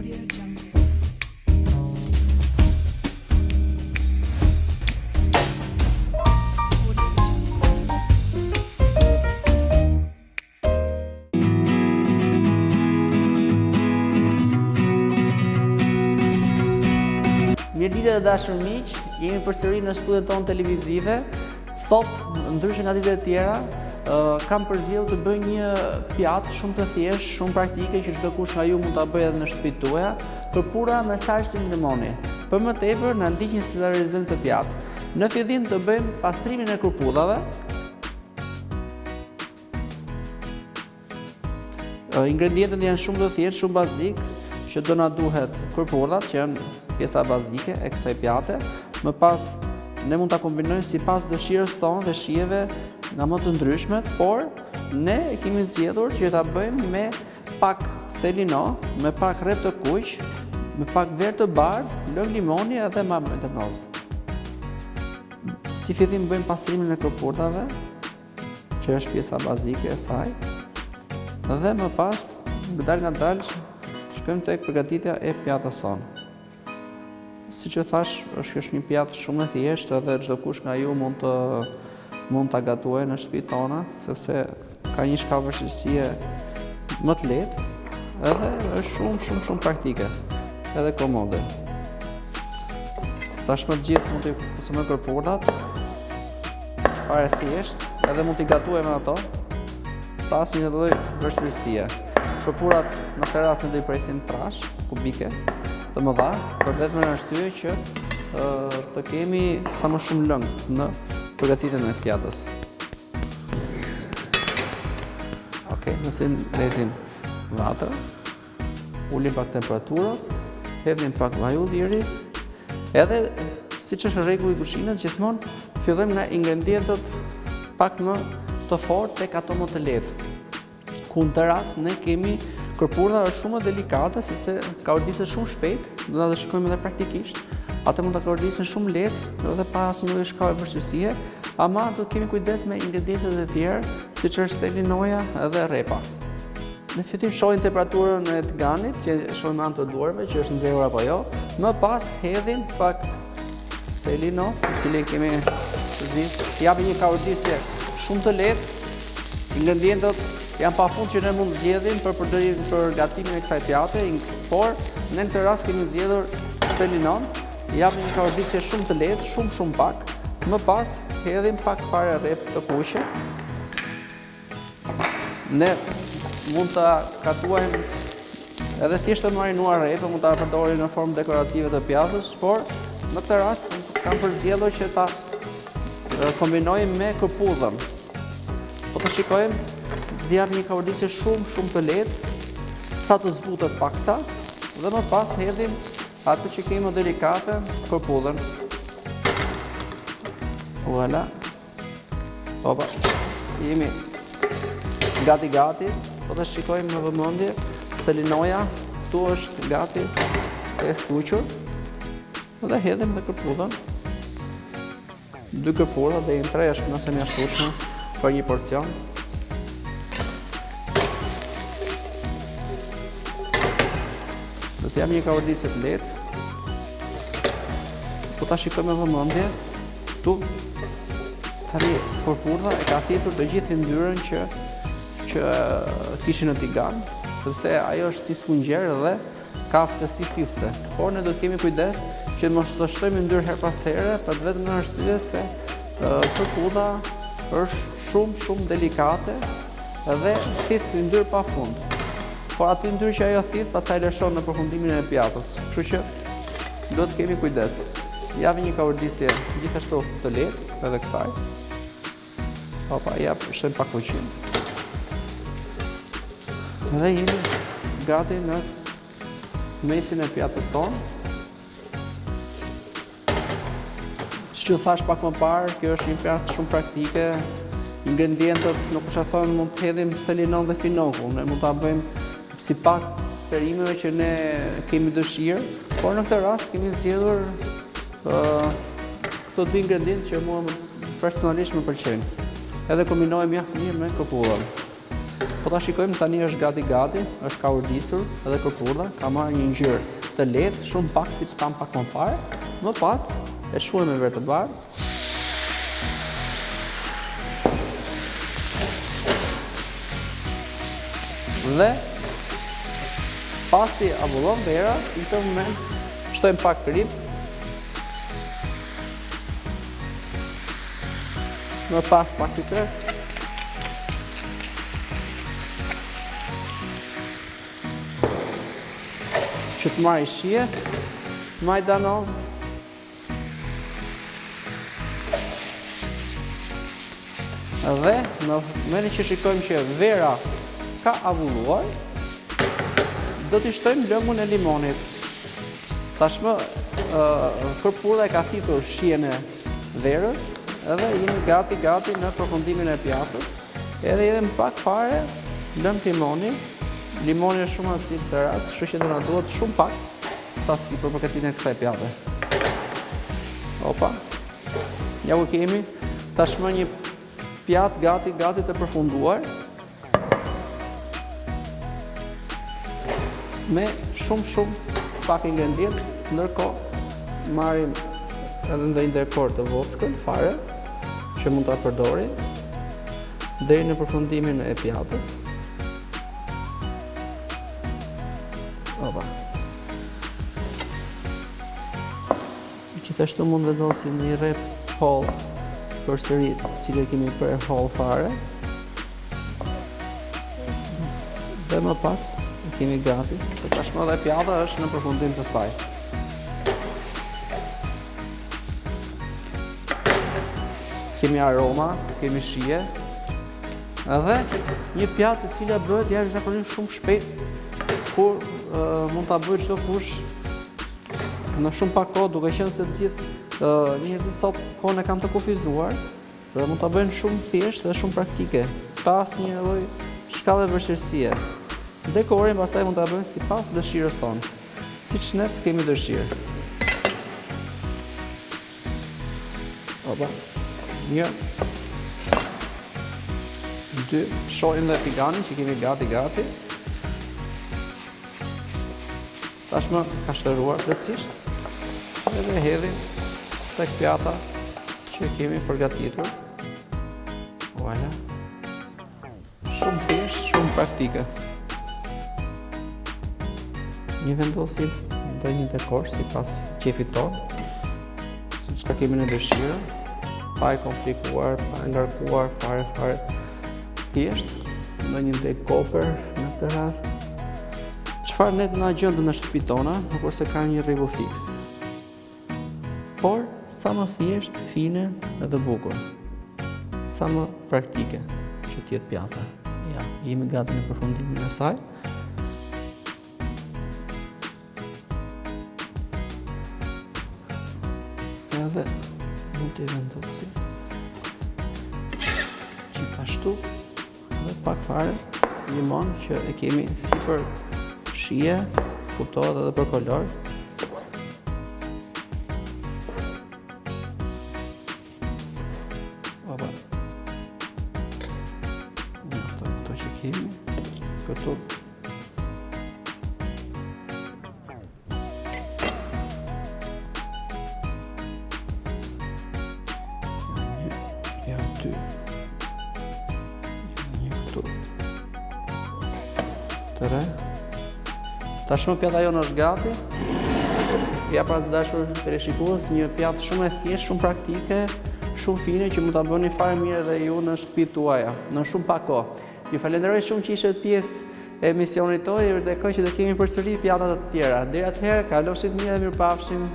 Audio Jungle. Audio Jungle. Mirëdita të dashur miq, jemi përsëri në studion tonë televizive. Sot, ndryshe nga ditët e tjera, kam përzgjedhur të bëj një pjatë shumë të thjeshtë, shumë praktike që çdokush nga ju mund ta bëjë edhe në shtëpitë tuaja, kërpudha me salcë limoni. Për më tepër, na ndiqni si ta realizojmë këtë pjatë. Në fillim të bëjmë pastrimin e kërpudhave. Ingredientët janë shumë të thjeshtë, shumë bazik, që do na duhet kërpudhat, që janë pjesa bazike e kësaj pjate. Më pas ne mund ta kombinojmë sipas dëshirës tonë dhe shijeve nga më të ndryshmet, por ne e kemi zgjedhur që ta bëjmë me pak selino, me pak rrepë të kuq, me pak verë të bardhë, lëng limoni edhe majdanoz. Si fillim bëjmë pastrimin e kërpudhave, që është pjesa bazike e saj. Dhe më pas, dalëngadalë, shkojmë tek përgatitja e pjatës sonë. Siç e thashë, është është një pjatë shumë e thjeshtë edhe çdokush nga ju mund të mund ta gatuajë në shtëpitë tona, sepse ka një shkallë vështirësie më të lehtë, edhe është shumë shumë shumë praktike, edhe komode. Tashmë të gjithë mund t'i konsumojnë kërpudhat, Fare thjesht, edhe mund t'i gatuajmë ato, pa asnjë lloj vështirësie. Kërpudhat në këtë rast ne do i presim trashë, kubike, të mëdha, për të vetmen arsye që të kemi sa më shumë lëng në përgatitjen e pjatës. Ok, nëse ndezim vatrën, Ulim pak temperaturën, hedhim pak vaj ulliri, edhe siç është rregulli i kuzhinës, gjithmonë fillojmë nga ingredientët pak më të fortë tek ato më të lehtë. Ku në këtë rast ne kemi kërpudha është shumë më delikate sepse kaurdiset shumë shpejt, do ta shikojmë edhe praktikisht. Atë mund ta kaurdisim shumë lehtë edhe pa asnjë lloj shkalle vështirësie, ama do të kemi kujdes me ingredientët e tjerë, siç është selinoja edhe rrepa. Në fillim shohim temperaturën e tiganit, që e shohim me anë të duarve, që është nxehur apo jo. Më pas hedhim pak selino, i cili kemi zi. Japim një kaurdisje shumë të lehtë. Ingredientët janë pa fund që ne mund të zgjedhim për përdorim për gatimin e kësaj pjate, por ne në këtë rast kemi zgjedhur selinon. Japim një kaurdisje shumë të lehtë, shumë shumë pak. Më pas hedhim pak fare rrepë të kuqe. Ne mund ta gatuajmë edhe thjesht të marinuar rrepën, mund ta përdorim në formë dekorative të pjatës, por në këtë rast kam përzgjedhur që ta kombinojmë me kërpudhën. Po të shikojmë, dhe japim një kaurdisje shumë, shumë të lehtë, sa të zbutet paksa, dhe më pas hedhim atë që kemi më delikate, kërpudhën. Voilà. Opa, jemi gati gati, po të shikojmë me vëmendje, selinoja këtu është gati e skuqur, dhe hedhim dhe kërpudhën, dy kërpudha dhe në tre është më se mjaftueshme për një porcion. Do të japim një kaurdisje të lehtë, po ta shikojmë me vëmendje, Këtu, tani kërpudha e ka thithur të gjithë yndyrën që, që kishin në tigan, sepse ajo është si sfungjer dhe ka aftësi thithëse. Por ne do të kemi kujdes që mos të shtojmë yndyrë herë pas here, për të vetmen arsye se kërpudha është shumë shumë delikate dhe thith yndyrë pa fund. Por atë yndyrë që ajo thith, pastaj lëshon në përfundimin e pjatës. Kështu që Duhet të kemi kujdes. Japim një kaurdisje gjithashtu të lehtë edhe kësaj. Opa, ja shtojmë pak fuqinë. Dhe jemi gati në mesin e pjatës tonë. Siç ju thashë pak më parë, kjo është një pjatë shumë praktike. Ingredientët, nuk është e thënë, mund të hedhim selinon dhe finokun. Ne mund ta bëjmë sipas perimeve që ne kemi dëshirë, por në këtë rast kemi zgjedhur këto dy ingredientë që mua personalisht më pëlqejnë. Edhe kombinohen mjaft mirë me kërpudhën. Po ta shikojmë tani është gati gati, është kaurdisur edhe kërpudha, ka marrë një ngjyrë të lehtë, shumë pak siç thamë pak më parë. Më pas e shuajmë me verë të bardhë. Dhe pasi avullon vera, në këtë moment shtojmë pak kripë. Më pas pak piper. Që të marrë shije, majdanoz. Dhe në momentin që shikojmë që vera ka avulluar, do t'i shtojmë lëngun e limonit. Tashmë kërpudha e ka thithur shijen e verës edhe jemi gati gati në përfundimin e pjatës. Edhe hedhim pak fare lëng limoni. Limoni është shumë acid në këtë rast, kështu që do na duhet shumë pak sasi për përgatitjen e kësaj pjate. Opa. Ja ku kemi tashmë një pjatë gati gati të përfunduar. Me shumë shumë pak ingredient, ndërkohë marrim edhe ndonjë dekor të vockël fare që mund ta përdorim deri në përfundimin e pjatës. Opa. Gjithashtu mund vendosim një rrep hollë përsëri, të cilën e kemi prerë hollë fare. Dhe më pas e kemi gati, se tashmë dhe pjata është në përfundim të saj. Kemi aroma, kemi shije, edhe një pjatë e cila bëhet jashtëzakonisht shumë shpejt, kur mund ta bëjë çdokush Në shumë pak kohë, duke qenë se të gjithë njerëzit sot kohën e kanë të kufizuar, dhe mund ta bëjnë shumë thjesht dhe shumë praktike, pa asnjë lloj shkalle vështirësie. Dekorin pastaj mund ta bëjmë sipas dëshirës tonë, siç ne të kemi dëshirë. Opa. Një. Dy. Shohim dhe figanin që kemi gati gati. Tashmë ka shteruar plotësisht edhe hedhim tek pjata që kemi përgatitur. Voilà. Shumë thjesht, shumë praktike. Një vendosim ndonjë dekor sipas qejfit tonë, siç ta kemi në dëshirë, pa e komplikuar, pa e ngarkuar fare fare. Thjesht, ndonjë degë koper në këtë rast. Çfarë ne të na gjendet në shtëpitë tona, nuk është se ka një rregull fiks. Por, sa më thjesht, fine edhe bukur. Sa më praktike që të jetë pjata. Ja, jemi gati në përfundimin e saj. Edhe mund t'i vendosim gjithashtu edhe pak fare limon që e kemi si për shije, kuptohet edhe për kolor. Opa. Këto që kemi, këtu Ja, dy. Ja, një këtu. Tre. Tashmë pjata jonë është gati. Ja pra të dashur teleshikues, një pjatë shumë e thjeshtë, shumë praktike, shumë fine që mund ta bëni fare mirë edhe ju në shtëpitë tuaja, në shumë pak kohë. Ju falenderoj shumë që ishit pjesë e emisionit tonë, ju kujtoj që do kemi përsëri pjata të tjera. Deri atëherë, kalofshit mirë dhe mirupafshim.